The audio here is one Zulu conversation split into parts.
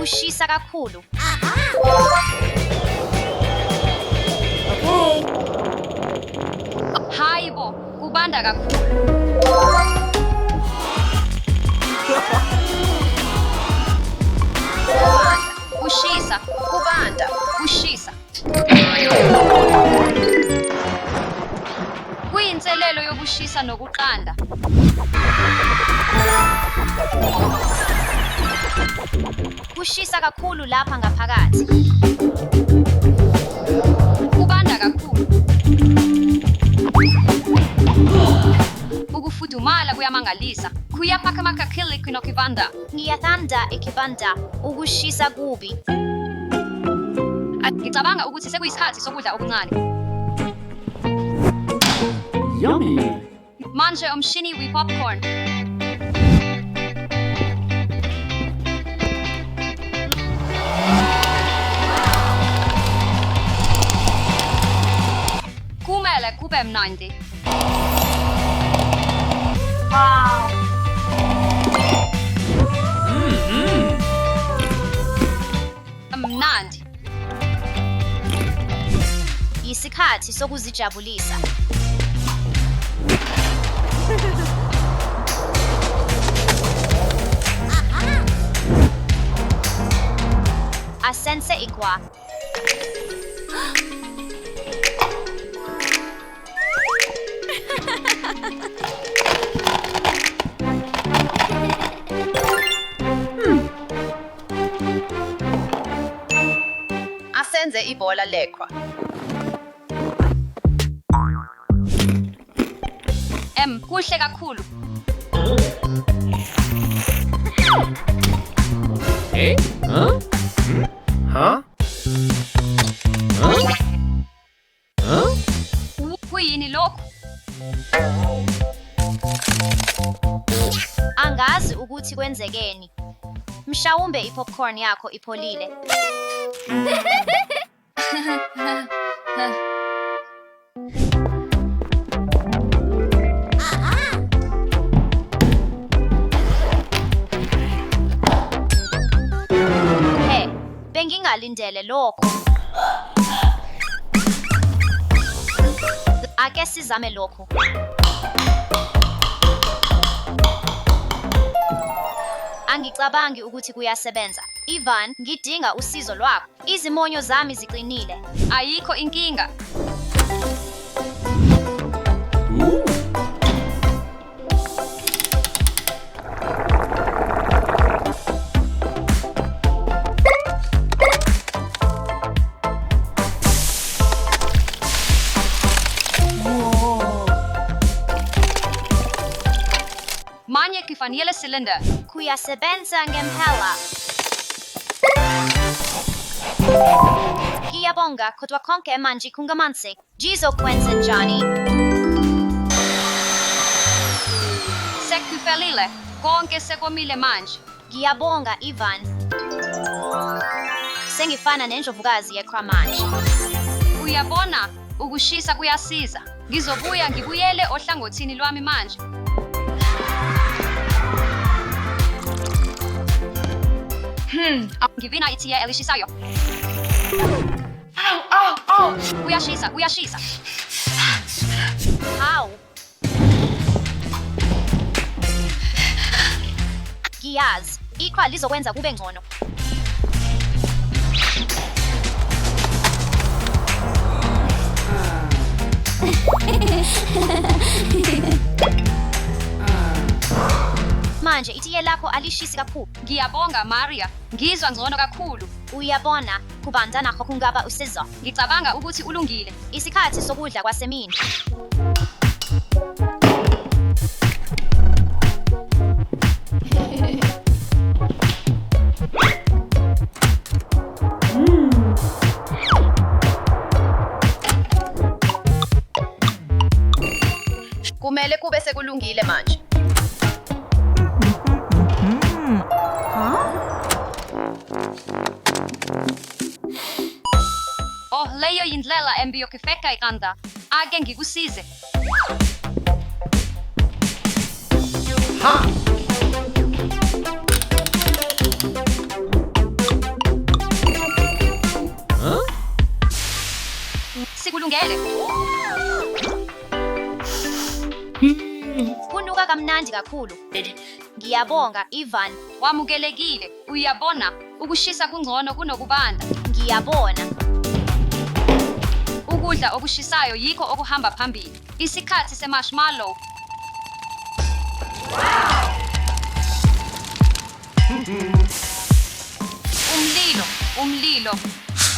Kushisa kakhulu. Hayi bo, kubanda kakhulu. Kushisa, Kubanda. kushisa. Kuyinselelo yokushisa nokuqanda. Kushisa kakhulu lapha ngaphakathi. Kubanda kakhulu. Ukufudumala kuyamangalisa. Kuyaphakamakakhili kunokibanda. Ngiyathanda ikibanda. Ukushisa kubi. Ngicabanga ukuthi sekuyisikhathi sokudla okuncane. Yummy. Manje umshini we-popcorn. Kumele kube mnandi. Mnandi. Yisikhathi sokuzijabulisa. Asense ikwa. Asenze ibhola leqhwa. Kuhle kakhulu. Eh? Huh? Huh? Huh? Huh? Kuyini lokhu? Angazi ukuthi kwenzekeni. Mhlawumbe ipopcorn yakho ipholile. He, bengingalindele lokho. Ake sizame lokhu. Angicabangi ukuthi kuyasebenza. Ivan, ngidinga usizo lwakho. Izimonyo zami ziqinile. Ayikho inkinga. Ooh. Manje kufanele silinde. Kuyasebenza ngempela. Ngiyabonga, kodwa konke manje kungamanzi. Ngizokwenzenjani? Sekuphelile. Konke sekomile manje. Ngiyabonga, Ivan. Sengifana nendlovukazi yeqhwa manje. Uyabona, ukushisa kuyasiza. Ngizobuya ngibuyele ohlangothini lwami manje. Ngivina itiye elishisayo. Kuyashisa, kuyashisa. Hawu. Ngiyazi, iqhwa lizokwenza kube ngcono. Manje itiye lakho alishisi kakhulu. Ngiyabonga Maria. Ngizwa ngcono kakhulu. Uyabona, kubanda nakho kungaba usizo. Ngicabanga ukuthi ulungile. Isikhathi sokudla kwasemini. Kumele kube sekulungile manje. Oh, leyo yindlela embi yokufeka iqanda. Ake ngikusize. Ha! Kunuka kamnandi kakhulu. Ngiyabonga, Ivan. Wamukelekile. Uyabona, ukushisa kungcono kunokubanda. Ngiyabona. Ukudla okushisayo yikho okuhamba phambili. Isikhathi semarshmallow. Umlilo, umlilo,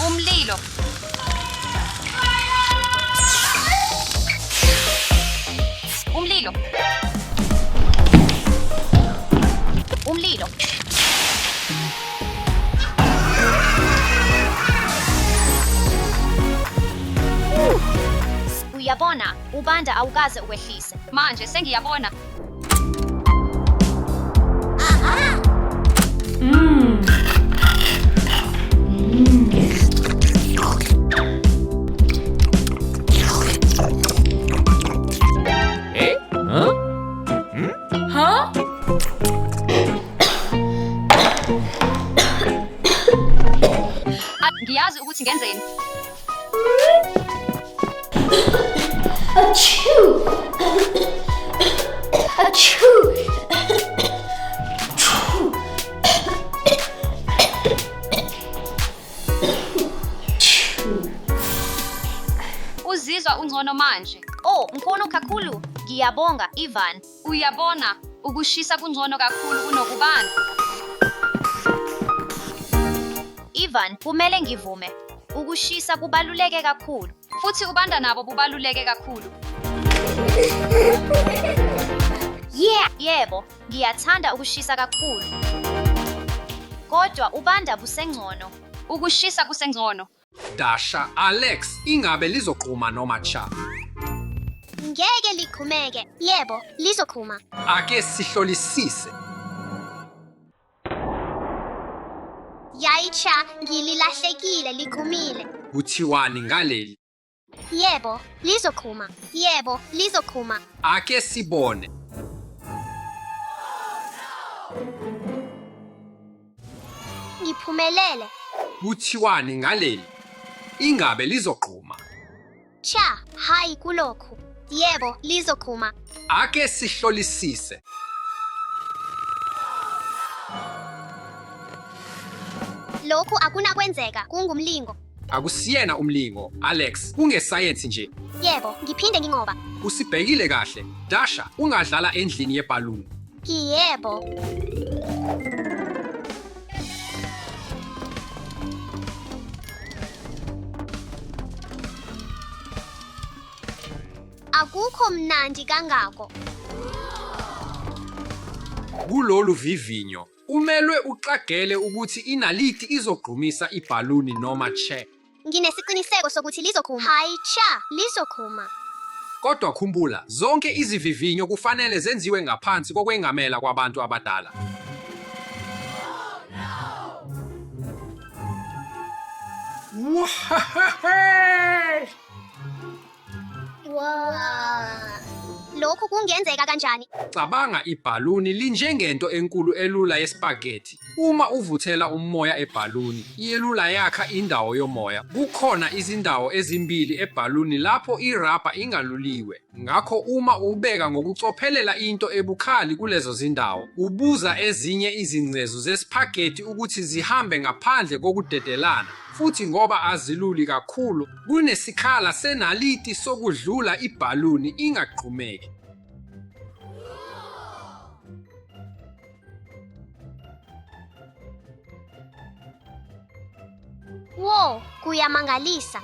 umlilo. Umlilo. Umlilo. Uyabona, ubanda awukaze uwehlise. Manje sengiyabona. Eh? Huh? Huh? Ah, ngiyazi ukuthi ngenzeni. Achoo! Uzizwa ungcono manje. Oh, ngcono kakhulu. Ngiyabonga, Ivan. Uyabona, ukushisa kungcono kakhulu kunokubanda. Ivan, kumele ngivume. Ukushisa kubaluleke kakhulu. Futhi ubanda nabo bubaluleke kakhulu. Yeah, yebo, ngiyathanda ukushisa kakhulu. Kodwa ubanda busengcono. Ukushisa kusengcono. Dasha, Alex, ingabe lizoqhuma noma cha? Ngeke liqhumeke. Yebo, lizoqhuma. Ake sihlolisise. Yayicha, ngililahlekile liqhumile. Kuthiwani ngaleli? Yebo, lizoqhuma. Yebo, lizoqhuma. Ake sibone. Ngiphumelele. Kuthiwani ngaleli? Ingabe lizoqhuma? Cha, hayi kulokhu. Yebo, lizoqhuma. Ake sihlolisise. Lokhu akunakwenzeka, kungumlingo. Akusiyena umlingo, Alex. Kungesayensi nje. Yebo, ngiphinde ngingoba. Usibhekile kahle. Dasha, ungadlala endlini yebhaluni. Yebo. Akukho mnandi kangako. Kulolu vivinyo, umelwe uqagele ukuthi inaliti izogqumisa ibhaluni noma che. Nginesiqiniseko sokuthi lizokhuma. Hayi cha, lizokhuma. Kodwa khumbula, zonke izivivinyo kufanele zenziwe ngaphansi kokwengamela kwabantu abadala. Wow. Lokhu kungenzeka kanjani? Cabanga ibhaluni linjengento enkulu elula yespaghetti. Uma uvuthela umoya ebhaluni, iyelula yakha indawo yomoya. Kukhona izindawo ezimbili ebhaluni lapho irabha ingaluliwe. Ngakho uma ubeka ngokucophelela into ebukhali kulezo zindawo, ubuza ezinye izingcezu zespaghetti ukuthi zihambe ngaphandle kokudedelana. Futhi ngoba aziluli kakhulu, kunesikhala senaliti sokudlula ibhaluni ingaqhumeki. Wo, kuyamangalisa.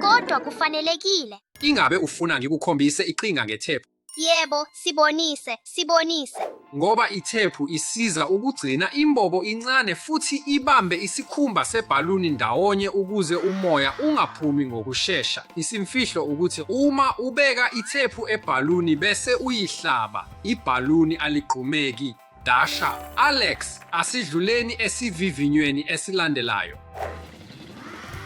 Kodwa kufanelekile. Ingabe ufuna ngikukhombise iqhinga ngethephu? Yebo, sibonise, sibonise. Ngoba ithephu isiza ukugcina imbobo incane futhi ibambe isikhumba sebhaluni ndawonye ukuze umoya ungaphumi ngokushesha. Isimfihlo ukuthi uma ubeka ithephu ebhaluni bese uyihlaba, ibhaluni aligqumeki. Dasha, Alex, asidluleni esivivinyweni esilandelayo.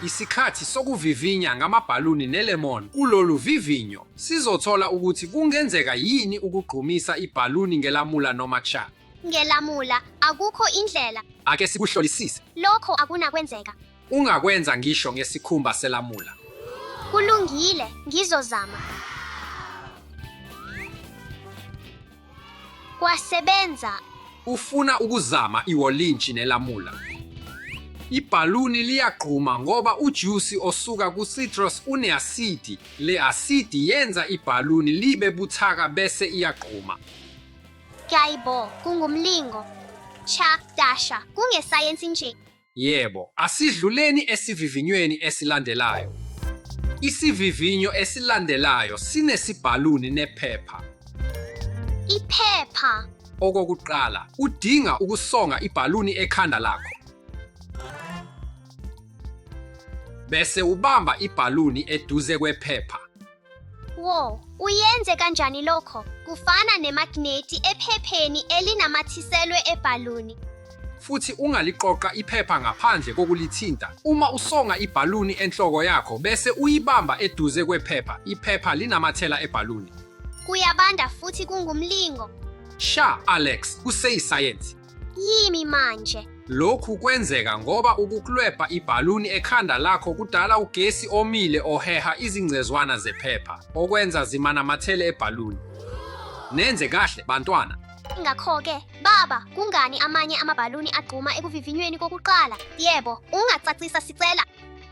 Isikhathi sokuvivinya ngamabhaluni nelemon. Kulolu vivinyo, sizothola ukuthi kungenzeka yini ukugqumisa ibhaluni ngelamula noma cha. Ngelamula, akukho indlela. Ake sikuhlolisise. Lokho akunakwenzeka. Ungakwenza ngisho ngesikhumba selamula. Kulungile, ngizozama. Kwasebenza. Ufuna ukuzama iwolintshi nelamula. Ibhaluni liyaqhuma ngoba ujusi osuka ku-citrus une-asidi. Le asidi yenza ibhaluni libe buthaka bese iyaqhuma. Hayibo, kungumlingo. Cha, Dasha, kungesayensi nje. Yebo, asidluleni esivivinyweni esilandelayo. Isivivinyo esilandelayo sinesibhaluni nephepha. Iphepha. Okokuqala, udinga ukusonga ibhaluni ekhanda lakho. Bese ubamba ibhaluni eduze kwephepha. Wo, uyenze kanjani lokho? Kufana nemagneti ephepheni elinamathiselwe ebhaluni. Futhi ungaliqoqa iphepha ngaphandle kokulithinta. Uma usonga ibhaluni enhloko yakho bese uyibamba eduze kwephepha, iphepha linamathela ebhaluni. Kuyabanda futhi kungumlingo. Sha, Alex, kuseyisayensi. Yimi manje. Lokhu kwenzeka ngoba ukuklwebha ibhaluni ekhanda lakho kudala ugesi omile oheha izingcezwana zephepha, okwenza zimanamathele ebhaluni. Nenze kahle, bantwana. Ngakho-ke, baba, kungani amanye amabhaluni agquma ekuvivinyweni kokuqala? Yebo, ungacacisa sicela.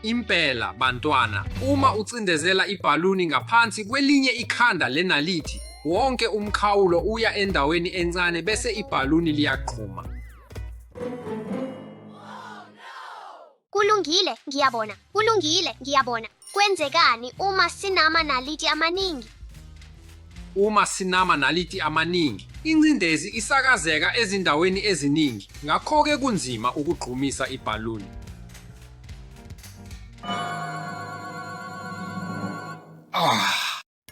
Impela, bantwana, uma ucindezela ibhaluni ngaphansi kwelinye ikhanda lenalithi, wonke umkhawulo uya endaweni encane bese ibhaluni liyaqhuma. Kulungile, ngiyabona. Kulungile, ngiyabona. Kwenzekani uma sinamanaliti amaningi? Uma sinamanaliti amaningi, ingcindezi isakazeka ezindaweni eziningi, ngakho-ke kunzima ukugqumisa ibhaluni.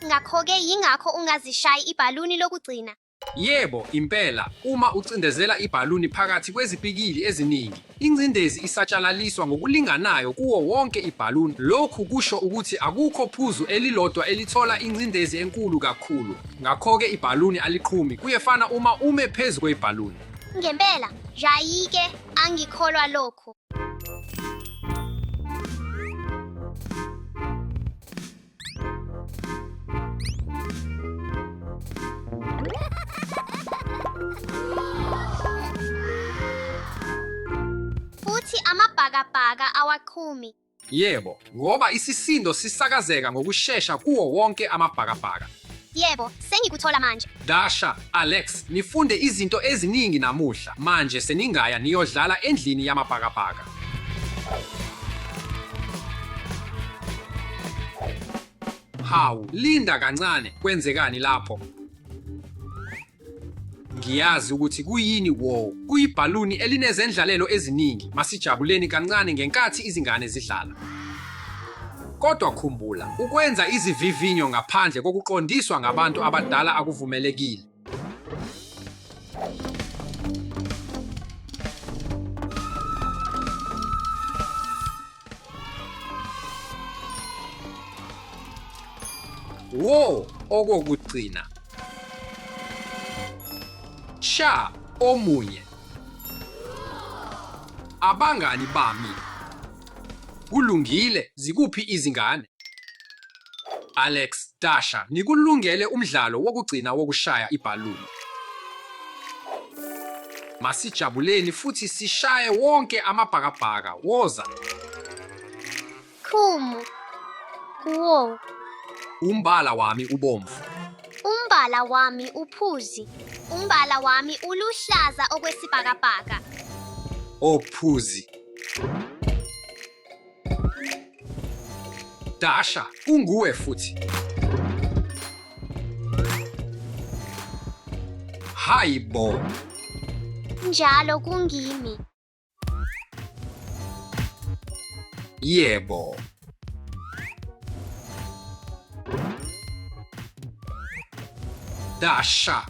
Ngakho-ke yingakho ungazishayi ibhaluni lokugcina. Yebo, impela, uma ucindezela ibhaluni phakathi kwezipikili eziningi, ingcindezi isatshalaliswa ngokulinganayo kuwo wonke ibhaluni. Lokhu kusho ukuthi akukho phuzu elilodwa elithola ingcindezi enkulu kakhulu. Ngakho-ke ibhaluni aliqhumi, kuyefana uma ume phezu kwebhaluni. Ngempela, jayike, angikholwa lokhu. Futhi amabhakabhaka awaqhumi. Yebo, ngoba isisindo sisakazeka ngokushesha kuwo wonke amabhakabhaka. Yebo, sengikuthola manje. Dasha, Alex, nifunde izinto eziningi namuhla. Manje seningaya niyodlala endlini yamabhakabhaka. Hawu, linda kancane, kwenzekani lapho? Ngiyazi ukuthi kuyini wo. Kuyibhaluni elinezendlalelo eziningi. Masijabuleni kancane ngenkathi izingane zidlala. Kodwa khumbula, ukwenza izivivinyo ngaphandle kokuqondiswa ngabantu abadala akuvumelekile. Wo, okokugcina. Sha, omunye. Abangani bami. Kulungile, zikuphi izingane? Alex, Dasha, nikulungele umdlalo wokugcina wokushaya ibhaluni. Masijabuleni futhi sishaye wonke amabhakabhaka. Woza. Khumu. Wo, Umbala wami ubomvu. umbala wami uphuzi. Umbala wami uluhlaza okwesibhakabhaka. Ophuzi. Dasha, kunguwe futhi. Hayi bo. Njalo kungimi. Yebo. Dasha.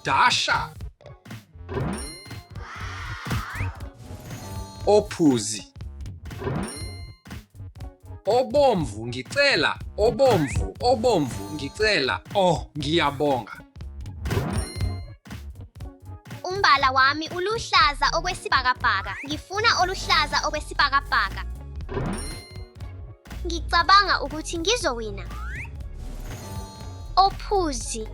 Dasha. Ophuzi. Obomvu ngicela, obomvu, obomvu ngicela. Oh, ngiyabonga. Umbala wami uluhlaza okwesibhakabhaka. Ngifuna oluhlaza okwesibhakabhaka. Ngicabanga ukuthi ngizowina. Ophuzi.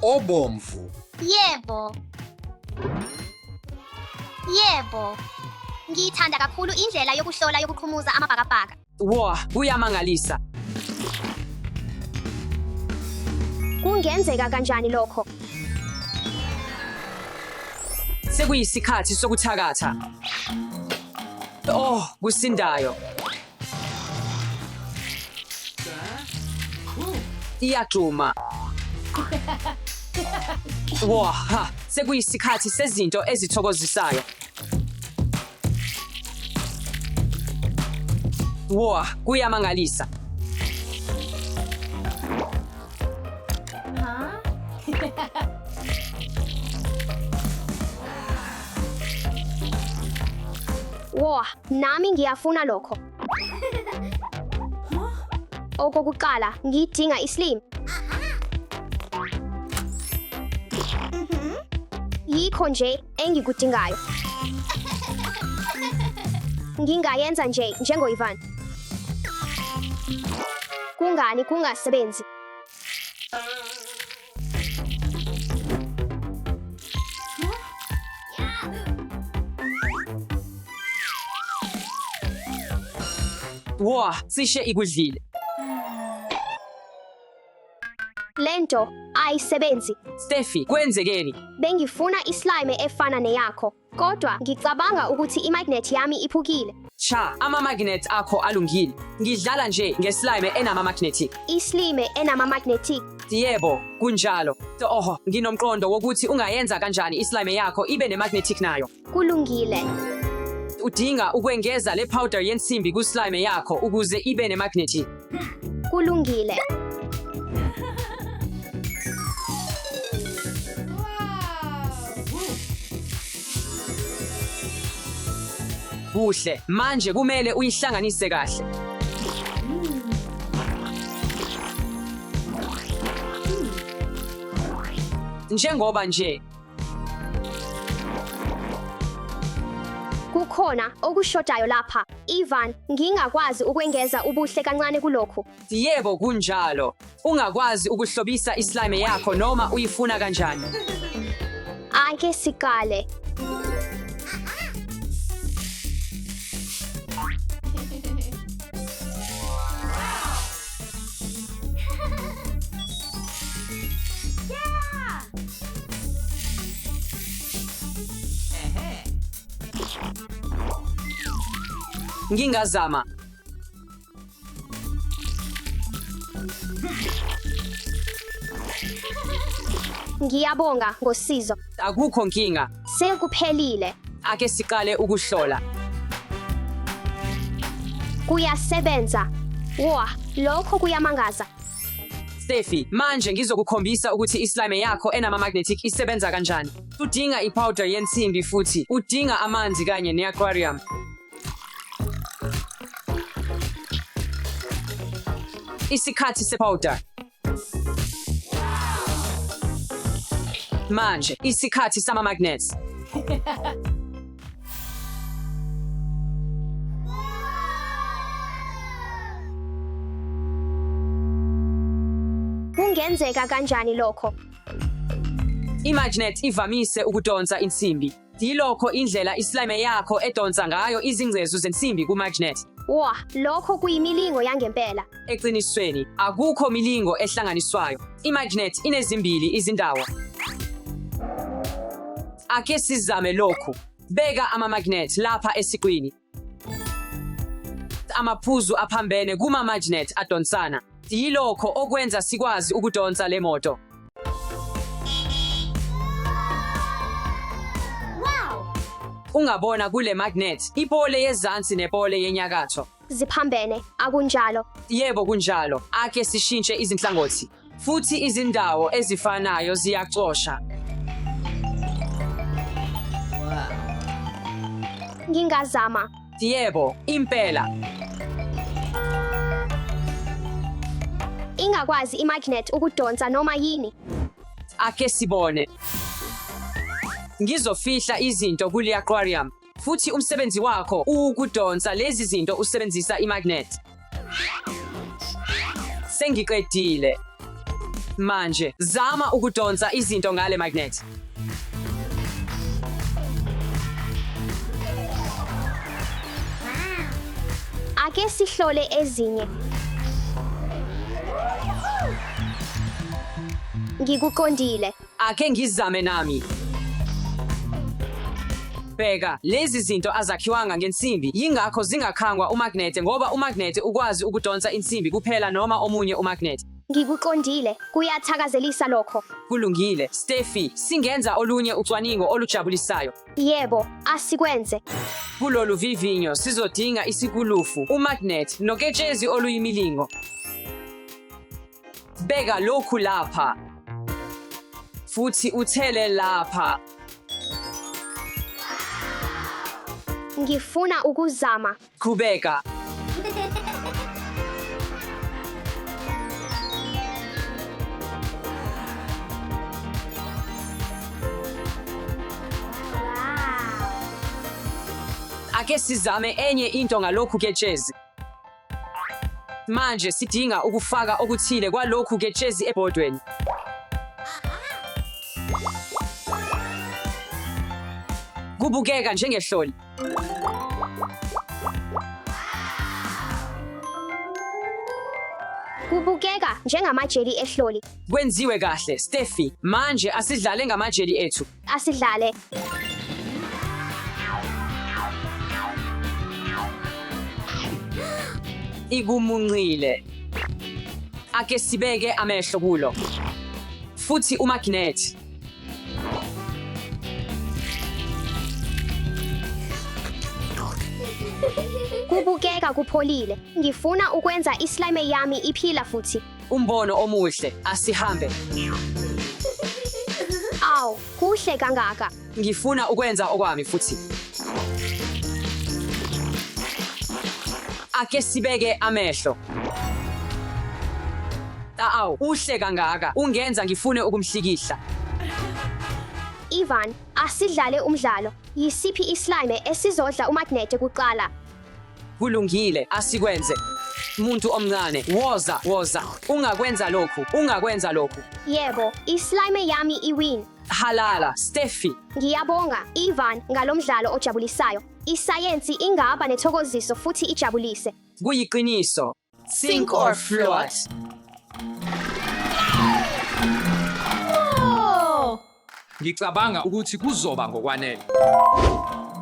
Obomvu. Yebo. Yebo. Ngiyithanda kakhulu indlela yokuhlola yokuqhumuza amabhakabhaka. Wo, kuyamangalisa. Kungenzeka kanjani lokho? Sekuyisikhathi sokuthakatha. Oh, kusindayo. Iyagxuma. Wo, ha, sekuyisikhathi sezinto ezithokozisayo. Wo, kuyamangalisa. Wo, nami ngiyafuna lokho. Okokuqala, ngidinga islime. Yikho nje engikudingayo. Ngingayenza nje njengo-Ivan. Kungani kungasebenzi? Wo, cishe ikudlile. Lento ayisebenzi. Steffi, kwenzekeni? Bengifuna islime efana neyakho, kodwa ngicabanga ukuthi imagnet yami iphukile. Cha, ama-magnet akho alungile. Ngidlala nje ngeslime enama-magnetic. Islime enama-magnetic. Yebo, kunjalo. Oho, nginomqondo wokuthi ungayenza kanjani islime yakho ibe ne-magnetic nayo. Kulungile. Udinga ukwengeza le powder yensimbi kuslime yakho ukuze ibe ne-magnetic. Kulungile. Kuhle, manje kumele uyihlanganise kahle. Njengoba nje Kukhona okushodayo lapha. Ivan, ngingakwazi ukwengeza ubuhle kancane kulokhu. Yebo, kunjalo. Ungakwazi ukuhlobisa islime yakho noma uyifuna kanjani. Ake siqale. Ngingazama. Ngiyabonga ngosizo. Akukho nkinga. Sekuphelile. Ake siqale ukuhlola. Kuyasebenza. Wa, lokho kuyamangaza. Steffi, manje ngizokukhombisa ukuthi islime yakho enama-magnetic isebenza kanjani. Udinga ipowder yensimbi futhi udinga amanzi kanye ne-aquarium. Isikhathi sepowder. Manje, isikhathi sama-magnets. Kungenzeka kanjani lokho? Imagnet ivamise ukudonsa insimbi. Yilokho indlela islime yakho edonsa ngayo izingcezu zensimbi kumagnet. Wa, lokho kuyimilingo yangempela. Eqinisweni, akukho milingo ehlanganiswayo. Imagnet inezimbili izindawo. Ake sizame lokhu. Beka ama-magnet lapha esiqwini. Amaphuzu aphambene kuma-magnet adonsana. Yilokho okwenza sikwazi ukudonsa le moto. Ungabona kule magnet ipole yezansi nepole yenyakatho. Ziphambene, akunjalo. Yebo kunjalo. Ake sishintshe izinhlangothi. Futhi izindawo ezifanayo ziyacosha. Ngingazama. Yebo, impela. Ingakwazi imagnet ukudonsa noma yini? Ake sibone. Ngizofihla izinto kule aquarium. Futhi umsebenzi wakho uwukudonsa lezi zinto usebenzisa imagnet. Sengiqedile. Manje zama ukudonsa izinto ngale magnet. Ake sihlole ezinye. Ngikuqondile. Ake ngizame nami. Bheka, lezi zinto azakhiwanga ngensimbi, yingakho zingakhangwa umagnete ngoba umagnete ukwazi ukudonsa insimbi kuphela noma omunye umagnete. Ngikuqondile. Kuyathakazelisa lokho. Kulungile, Steffi, singenza olunye ucwaningo olujabulisayo. Yebo, asikwenze. Kulolu vivinyo sizodinga isikulufu, umagnet noketshezi oluyimilingo. Beka lokhu lapha. Futhi uthele lapha. Ngifuna ukuzama. Qhubeka. Ake sizame enye into ngalokhu ketshezi. Manje sidinga ukufaka okuthile kwalokhu ketshezi ebhodweni. Kubukeka njengehloli. Kubukeka njengamajeli ehloli. Kwenziwe kahle, Steffi. Manje asidlale ngamajeli ethu. Asidlale. Ikumuncile. Ake sibeke amehlo kulo. Futhi umagnet. Kubukeka kupholile. Ngifuna ukwenza islime yami iphila futhi. Umbono omuhle. Asihambe. Aw, kuhle kangaka. Ngifuna ukwenza okwami futhi. Ake sibeke amehlo. Aw, uhle kangaka. Ungenza ngifune ukumhlikihla. Ivan, asidlale umdlalo. Yisiphi islime esizodla umagnete kuqala? Kulungile, asikwenze. Muntu omncane, woza, woza. Ungakwenza lokhu, ungakwenza lokhu. Yebo, islime yami iwin. Halala, Steffi. Ngiyabonga, Ivan, ngalomdlalo ojabulisayo. Isayensi ingaba nethokoziso futhi ijabulise. Kuyiqiniso. Sink or float. Ngicabanga ukuthi kuzoba ngokwanele.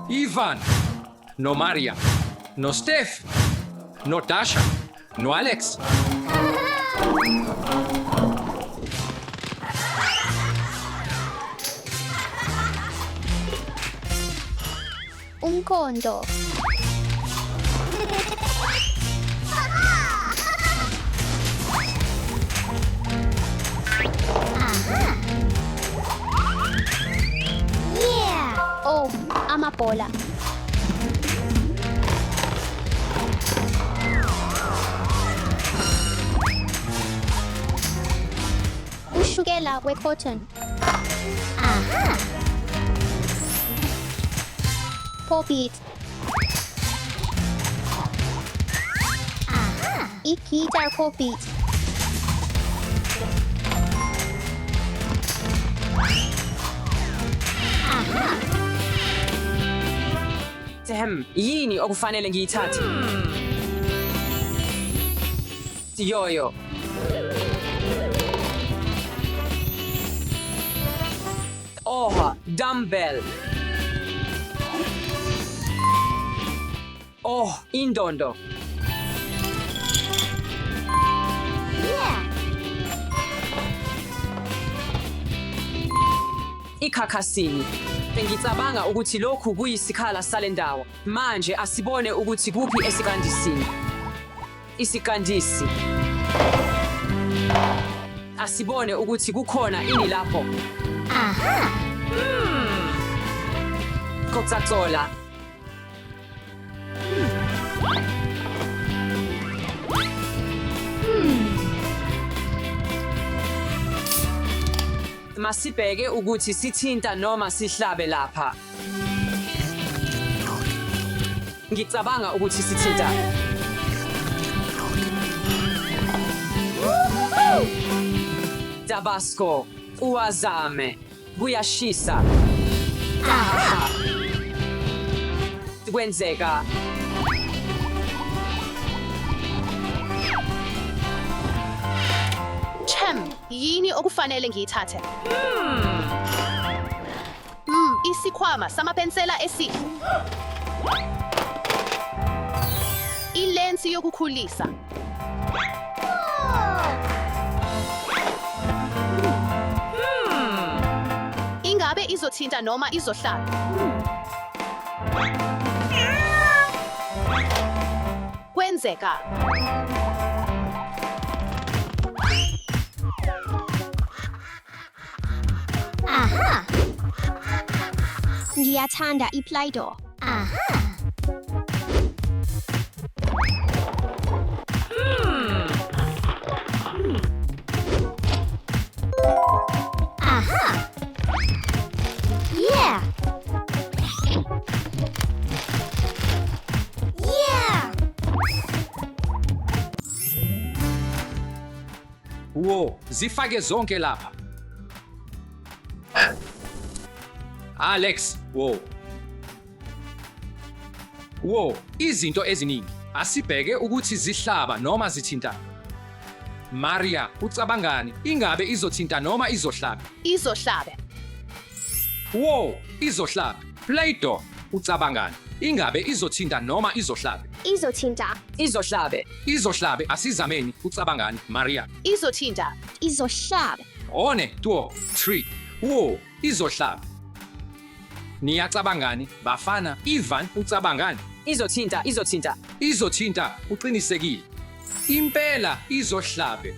Ivan, noMaria, noSteph, noDasha, noAlex. Umqondo. Oh, amabhola. Ushukela we-cotton. Pop it. I-guitar pop it. Hem, yini okufanele ngiyithathe? Yoyo. Oha, dumbbell. Oh, indondo. Ikhakhasini. Bengicabanga ukuthi lokhu kuyisikhala sale ndawo. Manje asibone ukuthi kuphi esiqandisini. Isiqandisi. Asibone ukuthi kukhona ini lapho. Coca-Cola. Masibheke ukuthi sithinta noma sihlabe lapha. Ngicabanga ukuthi sithinta. Tabasco, uwazame. Kuyashisa. Aha. Kwenzeka. Chem, yini okufanele ngiyithathe? Isikhwama samapensela esihle. Ilensi yokukhulisa. Ingabe izothinta noma izohlala? Kwenzeka. Aha! Ngiyathanda iPlay-Doh. Aha! Aha! Yeah! Yeah! Wo, zifake zonke lapha. Alex, wo. Wo, izinto eziningi. Asibheke ukuthi zihlaba noma zithinta. Maria, ucabangani? Ingabe izothinta noma izohlaba? Izohlabe. Wo, izohlaba. Play-Doh, ucabangani? Ingabe izothinta noma izohlabe? Izothinta. Izohlabe. Izohlabe, asizameni. Ucabangani, Maria? Izothinta. Izohlabe. 1, 2, 3. Wo, izohlabe. Niyacabangani? Bafana, Ivan, ucabangani? Izothinta, izothinta. Izothinta, uqinisekile. Impela izohlabe.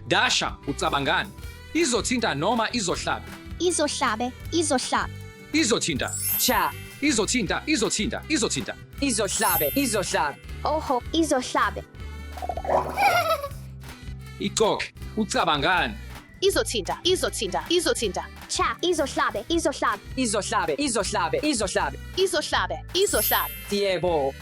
Dasha, ucabangani? Izothinta noma izohlabe? Izohlabe. Izohlabe. Izothinta, Cha. izothinta, izothinta, izothinta. Izohlabe, izohlabe. Oho, izohlabe. Icoke, ucabangani? Izothinta. Izothinta. Izothinta. Cha, izohlabe. Izohlabe. Izohlabe, izohlabe, izohlabe. Izohlabe. Izohlabe. Yebo.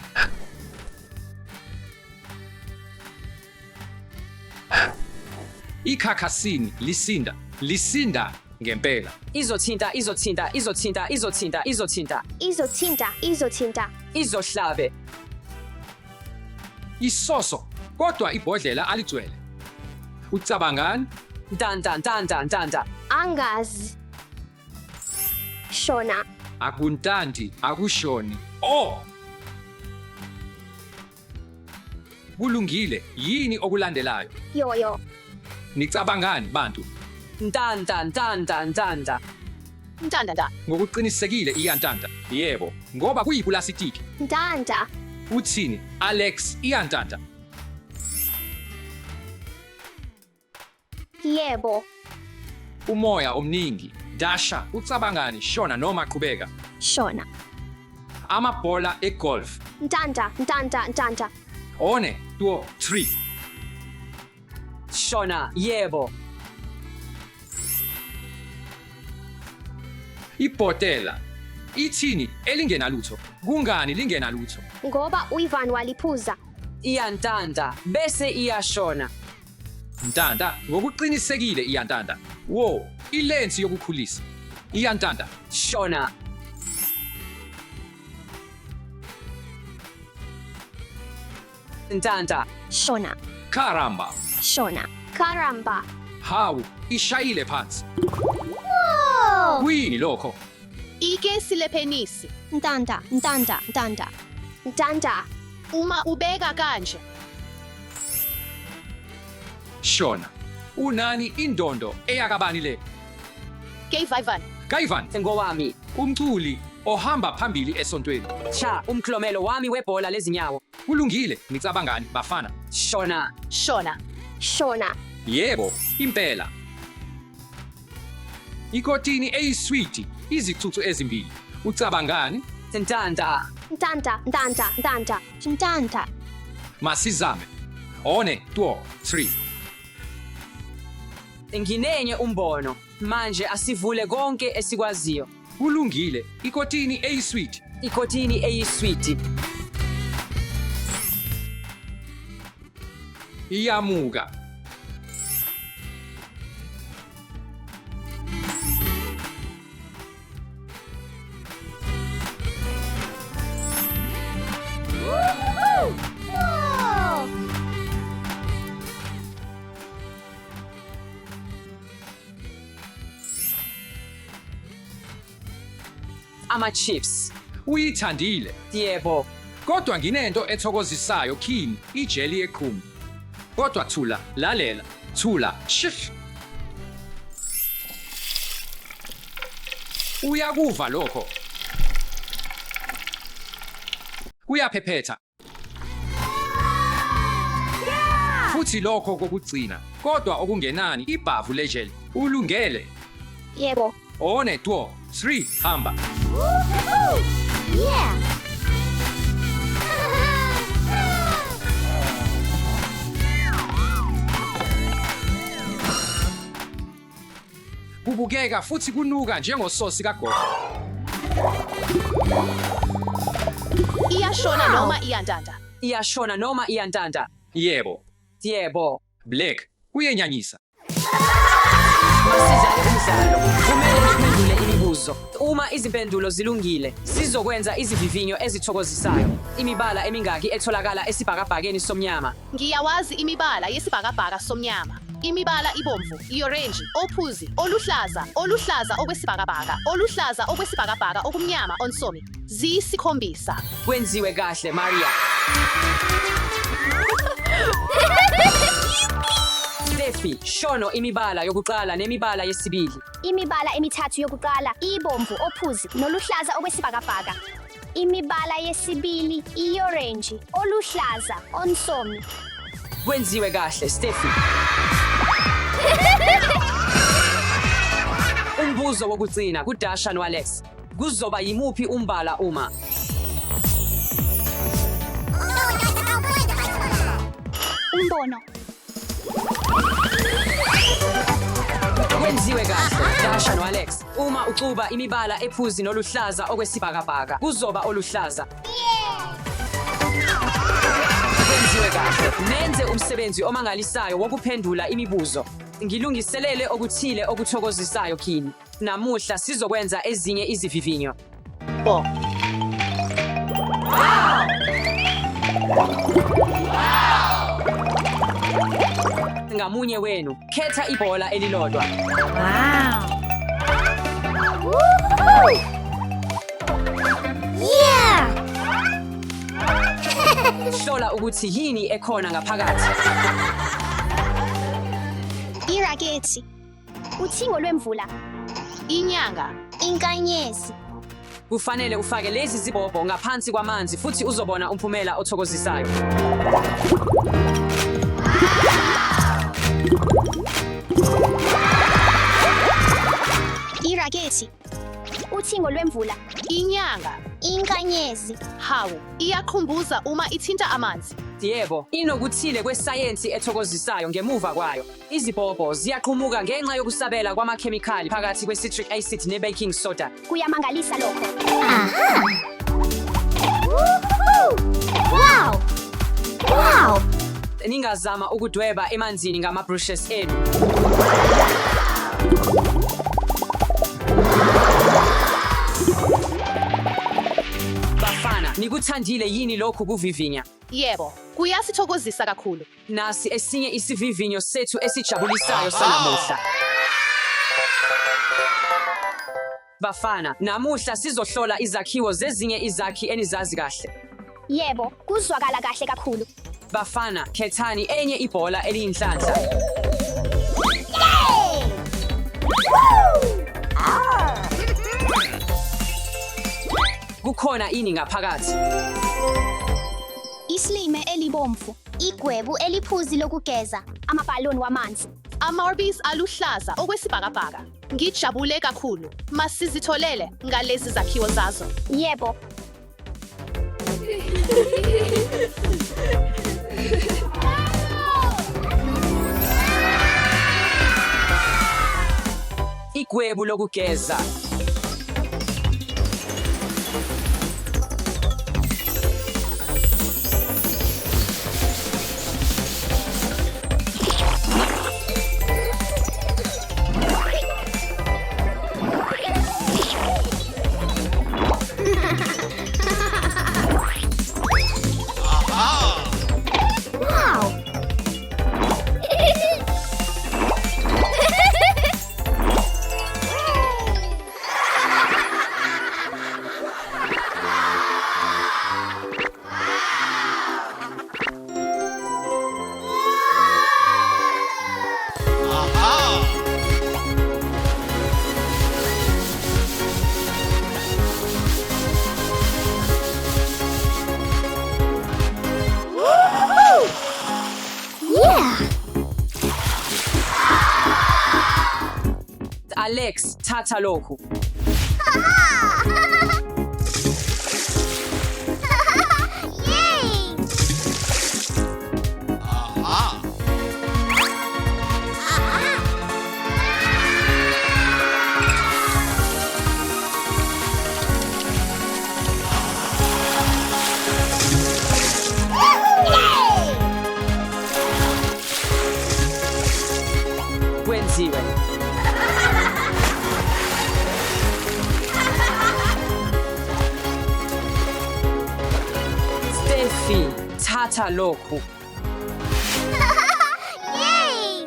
Ikhakhasini lisinda, lisinda ngempela. Izothinta, izothinta, izothinta, izothinta, izothinta. Izothinta. Izothinta. Izohlabe. Isoso, kodwa ibhodlela aligcwele. Ucabangani? Ntanta, ntanta, ntanta. Angazi. Shona. Akuntanti, akushoni. Oh! Kulungile, yini okulandelayo? Yoyo. Nicabangani bantu? Ntanta, ntanta, ntanta. Ntanta. Ngokuqinisekile iyantanta. Yebo, ngoba kuyipulasitiki. Ntanta. Uthini? Alex, iyantanta. Yebo. Umoya omningi. Dasha, ucabangani? Shona noma qhubeka. Shona. Amabhola egolf. Ntanta. Ntanta. Ntanta. 1, 2, 3. Shona, yebo. Ibhotela. Ithini elingenalutho? Kungani lingenalutho? Ngoba uIvan waliphuza. Iyantanta, bese iyashona. Ntanta, ngokuqinisekile iyantanta. Wo, ilensi yokukhulisa. Iyantanta. Shona. Ntanta. Shona. Karamba. Shona. Karamba. Hawu, ishayile phansi. Kuyini lokho? Ikesi lepenisi. Ntanta. Ntanta. Ntanta. Ntanta. Uma ubeka kanje. Shona. Unani indondo eyakabani le? Keivan. Kaivan, Ngowami. umculi ohamba phambili esontweni. Cha, umklomelo wami webhola lezinyawo. Kulungile, nicabangani bafana? Shona. Shona. Shona. Yebo, impela. Ikotini eyiswidi, izicucu ezimbili. Ucabangani? Ntanta. Ntanta. Ntanta. Ntanta. Ntanta. Masizame. 1, 2, 3. Nginenye umbono. Manje asivule konke esikwaziyo. Kulungile, ikotini eyiswidi. Ikotini eyiswidi. Iyamuka. Ama-chips. Uyithandile. Yebo. Kodwa nginento ethokozisayo kini, ijeli yeqhumu. Kodwa thula, lalela, thula, shish. Uyakuva lokho? Kuyaphephetha. Futhi lokho kokugcina, kodwa okungenani ibhavu lejeli. Ulungele. Yebo. 1 2 3 hamba. Yeah! Kubukeka futhi kunuka njengososi kagogo. Iyashona noma iyantanta? Iyashona noma iyantanta? Yebo. Yebo. Black, kuyenyanyisa. Masidlale umdlalo. Kumele niphendule imibuzo. Uma izimpendulo zilungile, sizokwenza izivivinyo ezithokozisayo. Imibala emingaki etholakala esibhakabhakeni somnyama? Ngiyawazi imibala yesibhakabhaka somnyama. Imibala ibomvu, iorenji, ophuzi, oluhlaza, oluhlaza okwesibhakabhaka, oluhlaza okwesibhakabhaka okumnyama onsomi. Ziyisikhombisa. Kwenziwe kahle, Maria. Steffi, shono imibala yokuqala nemibala yesibili. Imibala emithathu yokuqala ibomvu, ophuzi noluhlaza okwesibhakabhaka. Imibala yesibili iorenji, oluhlaza, onsomi. Kwenziwe kahle, Steffi. Umbuzo wokugcina kuDasha noAlex. Kuzoba yimuphi umbala uma Umbono. Kwenziwe kahle, Dasha noAlex. Uma uxuba imibala ephuzi noluhlaza okwesibhakabhaka, kuzoba oluhlaza. Kwenziwe kahle. Nenze umsebenzi omangalisayo wokuphendula imibuzo. Ngilungiselele okuthile okuthokozisayo kini. Namuhla sizokwenza ezinye izivivinyo. Bo. Ngamunye wenu, khetha ibhola elilodwa. Yeah! Hlola ukuthi yini ekhona ngaphakathi. Irakethi. Uthingo lwemvula. Inyanga. Inkanyezi. Kufanele ufake lezi zibobho ngaphansi kwamanzi futhi uzobona umphumela othokozisayo. Irakethi. Uthingo lwemvula. Inyanga. Inkanyezi. Hawu, iyaqhumbuza uma ithinta amanzi. Yebo, inokuthile kwesayensi ethokozisayo ngemuva kwayo. Izibhobho ziyaqhumuka ngenxa yokusabela kwamakhemikhali phakathi kwe-citric acid ne-baking soda. Kuyamangalisa lokho. Aha! Wow! Wow! Ningazama ukudweba emanzini ngama-brushes enu. Bafana, nikuthandile yini lokhu kuvivinya? Yebo, kuyasithokozisa kakhulu. Nasi esinye isivivinyo sethu esijabulisayo sanamuhla. Bafana, namuhla sizohlola izakhiwo zezinye izakhi enizazi kahle. Yebo, kuzwakala kahle kakhulu. Bafana, khethani enye ibhola eliyinhlanhla. Kukhona ini ngaphakathi? Islime elibomvu. Igwebu eliphuzi lokugeza. Amabhaloni wamanzi. Ama-Orbeez aluhlaza okwesibhakabhaka. Ngijabule kakhulu. Masizitholele ngalezi zakhiwo zazo. Yebo. Igwebu lokugeza. Alex, thatha lokhu. Yay! Kwenziwe. Steffi, thatha lokhu. Yay!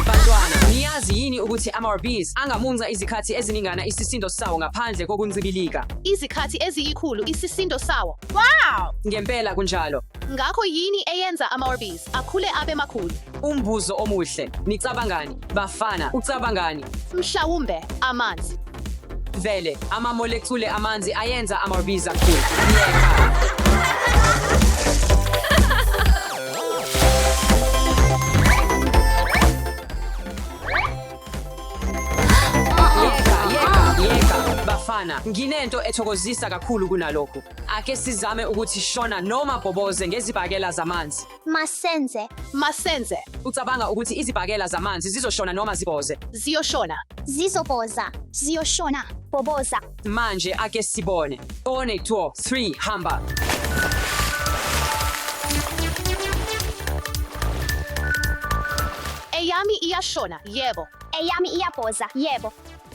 Bantwana, niyazi yini ukuthi ama-Orbeez angamunca izikhathi eziningana isisindo sawo ngaphandle kokuncibilika? Izikhathi eziyikhulu isisindo sawo. Ngempela kunjalo. Ngakho yini eyenza ama-Orbeez akhule abe makhulu? Umbuzo omuhle. Nicabangani? Bafana, ucabangani? Mhlawumbe amanzi. Vele, amamolekhule amanzi ayenza ama-Orbeez akhule. Yeka. Yeka, yeka, yeka. Bafana, nginento ethokozisa kakhulu kunalokhu. Ake sizame ukuthi shona noma bhoboze ngezibhakela zamanzi. Masenze. Masenze. Ucabanga ukuthi izibhakela zamanzi zizoshona noma zibhoze? Ziyoshona. Zizobhoza. Ziyoshona. Bhoboza. Manje ake sibone. 1 2 3 hamba. Eyami iyashona, yebo. Eyami iyabhoza, yebo.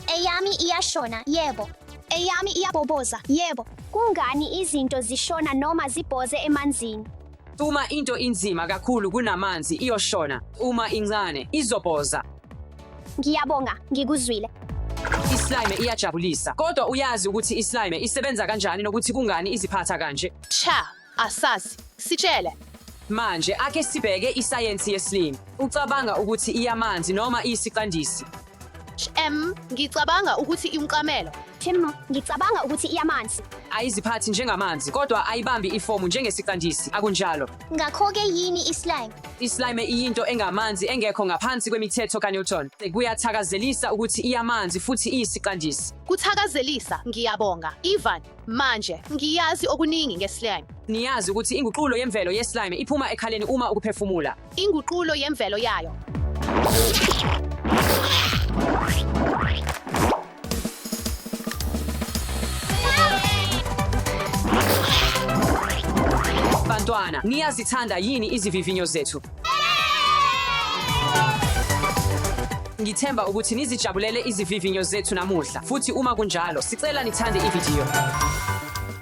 Eyami iyashona, yebo. Eyami iyabhoboza, yebo. Kungani izinto zishona noma zibhoze emanzini? Uma into inzima kakhulu kunamanzi iyoshona, uma incane izobhoza. Ngiyabonga, ngikuzwile. Islime iyajabulisa, kodwa uyazi ukuthi islime isebenza kanjani nokuthi kungani iziphatha kanje. Cha, asazi. Sitshele. Manje ake sibheke isayensi yeslime. Ucabanga ukuthi iyamanzi noma iyisiqandisi? Ngicabanga ukuthi iwumqamelo. Tim, ngicabanga ukuthi iyamanzi. Ayiziphathi njengamanzi, kodwa ayibambi ifomu njengesiqandisi. Akunjalo. Ngakho-ke yini islime? Islime iyinto engamanzi engekho ngaphansi kwemithetho kaNewton. Kuyathakazelisa ukuthi iyamanzi futhi iyisiqandisi. Kuthakazelisa, ngiyabonga. Ivan, manje ngiyazi okuningi ngeslime. Niyazi ukuthi inguqulo yemvelo yeslime iphuma ekhaleni uma ukuphefumula. Inguqulo yemvelo yayo. Bantwana, niyazithanda yini izivivinyo zethu? Ngithemba ukuthi nizijabulele izivivinyo zethu namuhla. Futhi uma kunjalo, sicela nithande ividiyo.